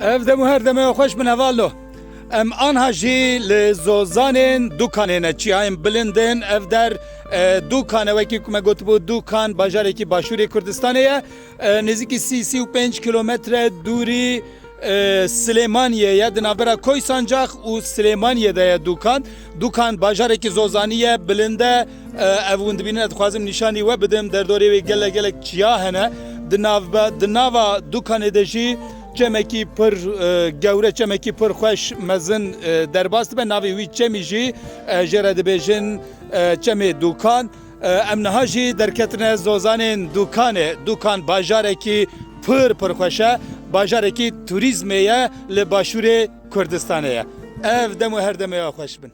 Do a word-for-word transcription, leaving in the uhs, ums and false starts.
Ev dem û her demê xweş bin hevalno. Em anha jî li Zozanên Dûkanê ne, çiyayên bilind in. Ev der, e, Dûkan e, wekî ku me gotibû, Dûkan bajarekî başûrê Kurdistanê ye. E, nêzîkî sî, sî û pênc kîlometre dûrî, e, Silêmaniyê ye. Di navbera Koysancax û Silêmaniyê de ye Dûkan. Dûkan bajarekî zozanî ye, bilind e. E, ev hûn dibînin, ez dixwazim nîşanî we bidim. Derdorê wê gelek gelek çiya hene. Di navbe-, di nava Dûkanê de jî çemekî pir, e, gewre, çemekî pir xweş, mezin, e, derbas dibe. Navê wî çemî jî, e, jê re dibêjin, e, Çemê Dûkan. E, em niha jî derketine Zozanên Dûkanê. Dûkan bajarekî pir, pir xweş e. Bajarekî turîzmê ye, li başûrê Kurdistanê ye. Ev dem û her demê ya xweş bin.